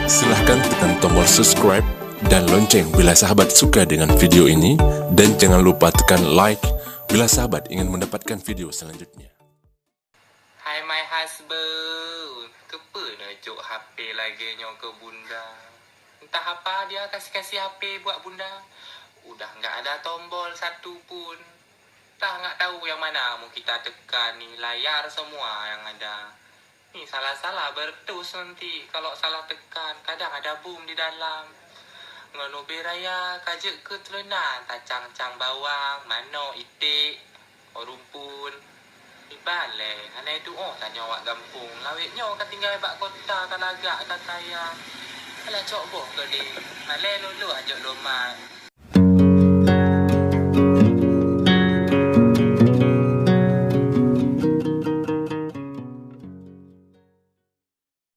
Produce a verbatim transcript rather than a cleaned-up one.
Silahkan tekan tombol subscribe dan lonceng bila sahabat suka dengan video ini, dan jangan lupa tekan like bila sahabat ingin mendapatkan video selanjutnya. Hai my husband, keupeue neujok H P lagèe nyoe keu bunda? Entah apa dia kasih-kasih H P buat bunda. Udah nggak ada tombol satu pun. Entah nggak tahu yang mana mau kita tekan ni, layar semua yang ada. Ni salah-salah bertus nanti kalau salah tekan, kadang ada bom di dalam. Ngon ubé raya ka jeuet keu teuleunan tacang-cang bawang, manok, iték, rumpun. Iban lé, hana tuoh tanyoe awak gampông. Lawét nyoe ka tinggai bak kota, ka lagak, ka kaya. Alah cok boh keudéh, malèe lôn-lôn jok lôn mat.